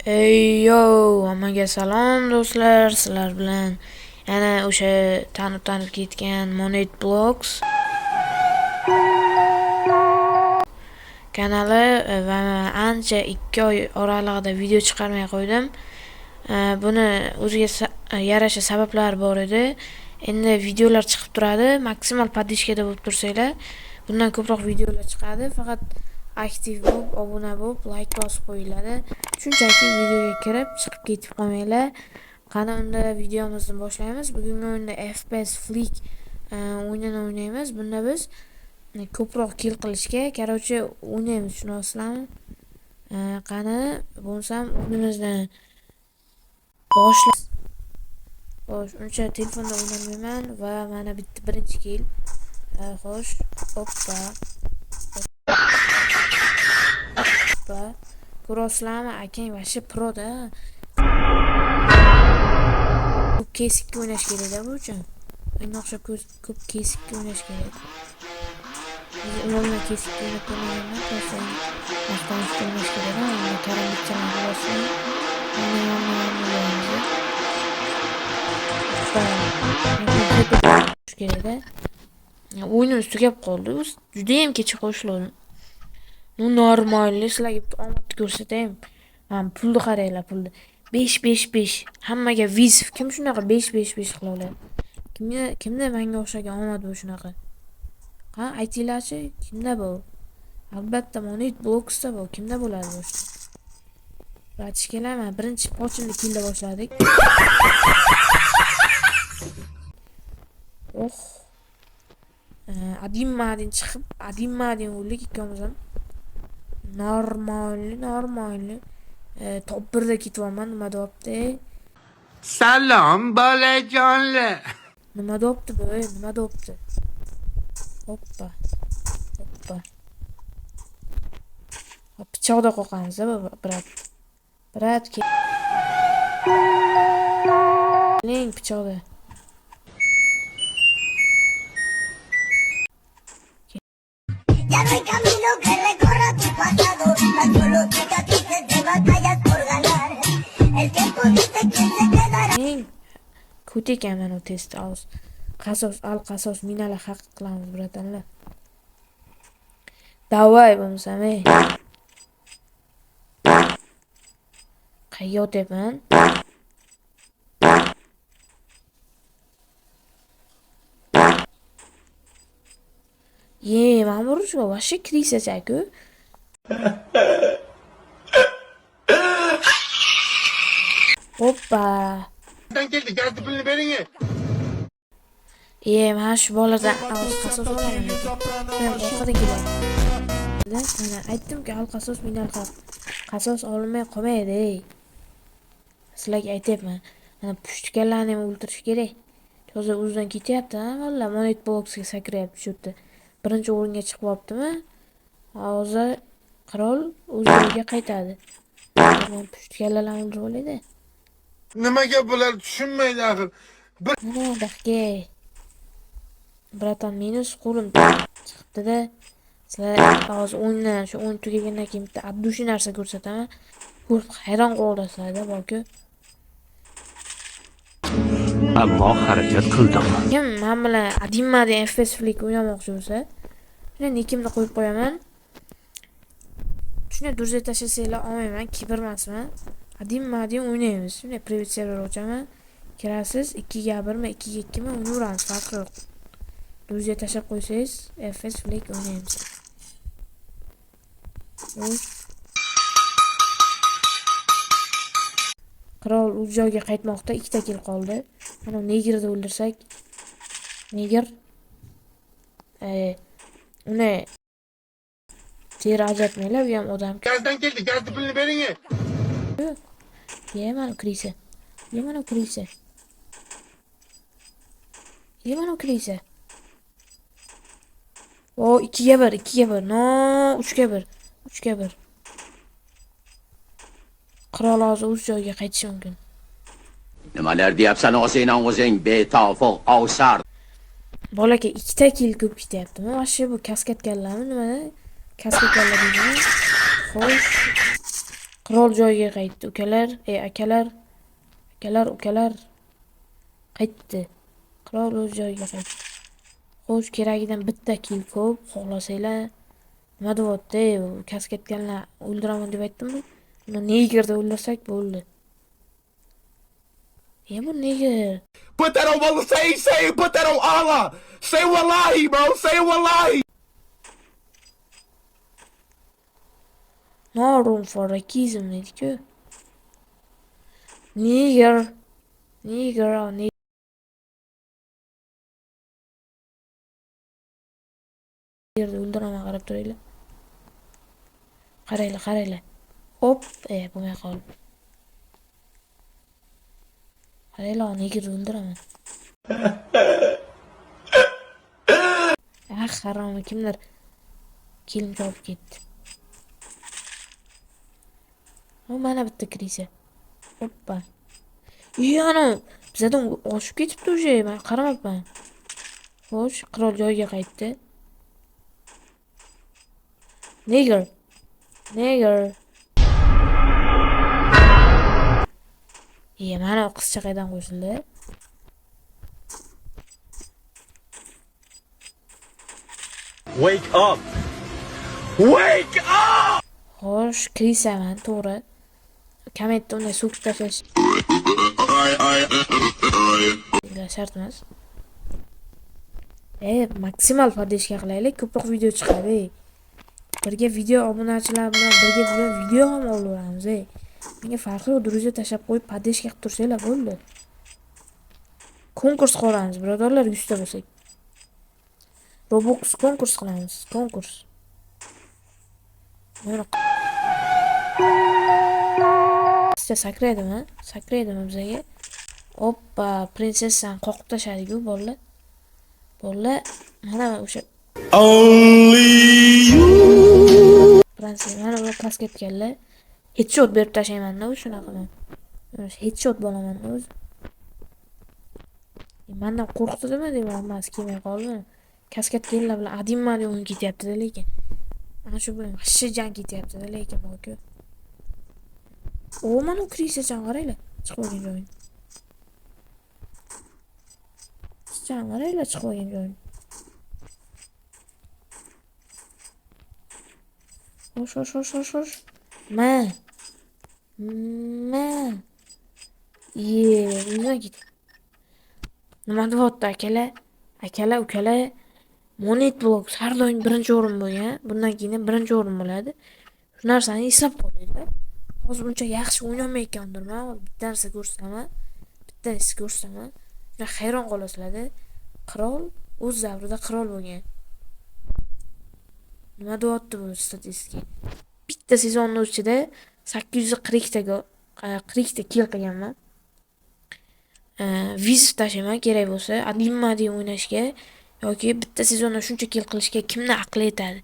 Ey yo, hammaga salom do'stlar, sizlar bilan yana o'sha tanib ketgan Monet Blocks kanali va ancha 2 oy oralig'ida video chiqarmay qo'ydim. Buni o'ziga yarasha sabablari bor edi. Endi videolar chiqib turadi, maksimal поддержкада bo'lib tursanglar, bundan ko'proq videolar chiqadi. Faqat aktiv bo'lib, obuna bo'lib, like bosib qo'yinglar. Shunchaki videoga kirib, chiqib ketib qolmanglar. Qani unda videomizni boshlaymiz. Bugungi o'yinda FPS Flick o'yinini o'ynaymiz. Bunda biz ko'proq kill qilishga, короче, o'ynaymiz, tushunasizlarmi? Qani, bo'lsam o'yinimizni boshlaymiz. Xo'sh, uncha telefonda o'ynamayman va mana bitta birinchi kill. Xo'sh, oppa. Oppa. Ko'rasizlarmi, akang вообще pro-da. Ko'p kesikka o'ynash kerak-da bu uchun. Menga o'xshab ko'p kesikka o'ynash kerak. Umuman kesikka o'ynab ko'rmaganman, просто maqtanishga o'ynash kerak-da. Unda karambitchalarni ko'rasizlar. Kerak-da. O'yinimiz tugab qoldi. Judayam kecha qo'shildim. Ну, нормально, sizlarga bitta omadni ko'rsataymi? Mana pulni qaranglar, pulni. 5 5 5. Hammaga vizov. Kim shunaqa 5 5 5 qila oladi? Kimda menga o'xshagan omad bu shunaqa? Ha, aytinglarchi, kimda bu? Albatta Monet Blocks'da bu. Kimda bo'ladi bu? Bratishkalar, mana birinchi pochimni killda boshladik. Oh. Adim-madin chiqib, adim-madin o'ldik ikkovimiz ham. Normalni, normalni. Top 1da ketyapman, nima deyapti? Salom bolajonlar. Nima deyapti bu? Nima deyapti? Hoppa. Hoppa. Pichoqda qoqamiz, brat. Brat, keling pichoqda. Ya no hay camino que recorra tu pasado, tan solo cicatrices de batallas por ganar. El tiempo dice quién se quedará. Eng ko'ti ekan mana u test hozir. Qasos, al qasos minalar haq qilamiz, bratanlar. Davay bo'lmasam, ey. Qayerga otyapman? Ye, mana bu ruchka вообще krisacha-ku. Hoppa. Keldi, gaz pulini bering. Ye, mana shu boladan qasos olaman lekin. Orqadan keladi. Mana aytdim-ku, al qasos minal haq. Qasos olinmay qolmaydi, ey. Sizlarga aytyapman. Mana pushtikanlarni ham o'ltirish kerak. Hozir o'zidan ketyapti, ha, valla Monet Blocksga sakrayapti shu yerda. Birinchi o'ringa chiqib olibdimi? Hozir qirol o'z joyiga qaytadi. Mana pushtikanlarni o'ldirib olaydi. Nimaga bular tushunmaydi axir? Mana dahga. Bratan, minus qo'lim chiqibdi-da. Sizlar hozir o'yindan, shu o'yin tugagandan keyin bitta abdushi narsa ko'rsataman. Ko'rib hayron qolasizlar-da, borku. Ammo harakat qildim. Kim men bilan Adimma degan FPS Flick o'ynamoqchi bo'lsa, shunday nikimni qo'yib qo'yaman. Shunday durza tashlasanglar olmayman, kibr emasman. Adimma degan o'ynaymiz. Shunday private server ochaman. Kirasiz, 2ga 1 mi, 2ga 2 mi o'ynayveramiz, farqi yo'q. Durza tashlab qo'ysangiz, FPS Flick o'ynaymiz. Qirol o'z joyiga qaytmoqda, 2ta kill qoldi. Mana negrni o'ldirsak, negr uni teri ajratmanglar, u ham odam. Gazdan keldi, gaz pulini bering. Ye, mana krisa. Ye, mana krisa. Ye, mana krisa. O, 2ga 1, 2ga 1. No, 3ga 1. 3ga 1. Qirol hozir o'z joyiga qaytishi mumkin. Nimalar deyapsan o'zingdan o'zing betofiq ovsar. Bolaka 2ta kill ko'p ketyaptimi? Вообще bu kaskatkanlarmi nima? Kaskatkanlar deydimi? Xo'sh. Qirol joyiga qaytdi, ukalar, akalar. Akalar, ukalar. Qaytdi. Qirol o'z joyiga qaytdi. Xo'sh, keragidan bitta kill ko'p, xohlasanglar. Nima deyapti? Kasketganlar o'ldiraman deb aytdimmi? Uni negerda o'ldirsak bo'ldi. Bu neger. Put that on Allah. Say, put that on Allah. Say wallahi, bro. Say wallahi. No room for racism deydi-ku. Neger. Neger, negerni o'ldiraman, qarab turinglar. Qaranglar, qaranglar. Hop, bo'lmay qoldi. Qaranglar, negerni o'ldiraman. Ah, haromi, kimdir kelin chopib ketdi. O, mana bitta крыса. Hoppa. Ana bizdan oshib ketibdi уже, men qaramabman. Xo'sh, qirol joyiga qaytdi. Neger. Neger. Mana qizcha qaydan qo'shildi? Wake up. Wake up! Xo'sh, крыса man, to'g'ri. Kommentda unday so'kib tashlash shart emas. Maksimal поддержка qilaylik, ko'proq video chiqadi. Birga video obunachilar bilan birga video ham olaveramiz. Menga farqi yo'q, друзья tashlab qo'yib поддержка qilib tursanglar bo'ldi. Konkurs qilamiz, birodarlar, 100 ta bo'lsak. Robux konkurs qilamiz, konkurs. Mana qizcha sakraydimi? Sakraydimi bizga? Oppa, prinsessani qoqib tashladi-ku bolalar. Bolalar, mana o'sha Only you. Prinsessa, mana bu kasketganlar. Headshot berib tashlayman-da, shunaqa qilib. Headshot bo'laman-da o'zi. Mendan qo'rqdimi deyman, hammasi kelmay qoldimi? Kasketganlar bilan adimman deb o'yin ketyapti-da lekin. Ana shu bilan vashsha jang ketyapti-da lekin bu-ku. O, mana u крыса chan qaranglar, chiqib olgan joyini. Qizchan qaranglar, chiqib olgan joyini. Xo'sh, xo'sh, xo'sh, xo'sh, xo'sh. Ma. Ma. Ye, nima ketdi? Nima deyapti akalar? Akalar, ukalar, Monet Blocks har doim birinchi o'rin bo'lgan. Bundan keyin ham birinchi o'rin bo'ladi. Shu narsani eslab qolinglar. Hozir uncha yaxshi o'ynamayotgandirman. Hozir bitta narsa ko'rsataman. Bitta narsa ko'rsataman. Shunda hayron qolasizlar-da. Qirol o'z davrida qirol bo'lgan. Nima deyapti bu statistika? Bitta sezonning ichida sakkiz yuz qirq ikkita kill qilganman. Вызов tashlayman kerak bo'lsa, adimma deb o'ynashga yoki bitta sezonda shuncha kill qilishga kimni aqli yetadi?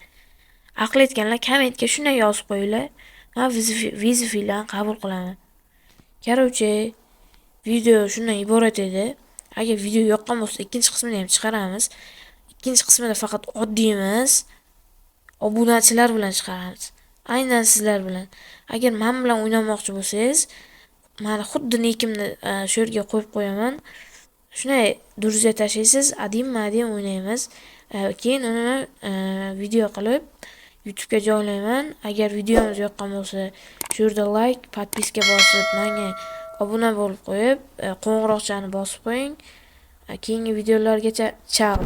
Aqli yetganlar kommentga shunday yozib qo'yinglar. Men вызов larni qabul qilaman. Короче, video shundan iborat edi. Agar video yoqqan bo'lsa, ikkinchi qismini ham chiqaramiz. Ikkinchi qismida faqat oddiy emas, obunachilar bilan chiqaramiz. Aynan sizlar bilan. Agar men bilan o'ynamoqchi bo'lsangiz, mana xuddi nikimni shu yerga qo'yib qo'yaman. Shunday друзья tashlaysiz, adimma-adim o'ynaymiz. Keyin uni video qilib YouTube'ga joylayman. Agar videomiz yoqqan bo'lsa, shu yerda like, подписка bosib, menga obuna bo'lib qo'yib, qo'ng'iroqchani bosib qo'ying. Keyingi videolargacha chao.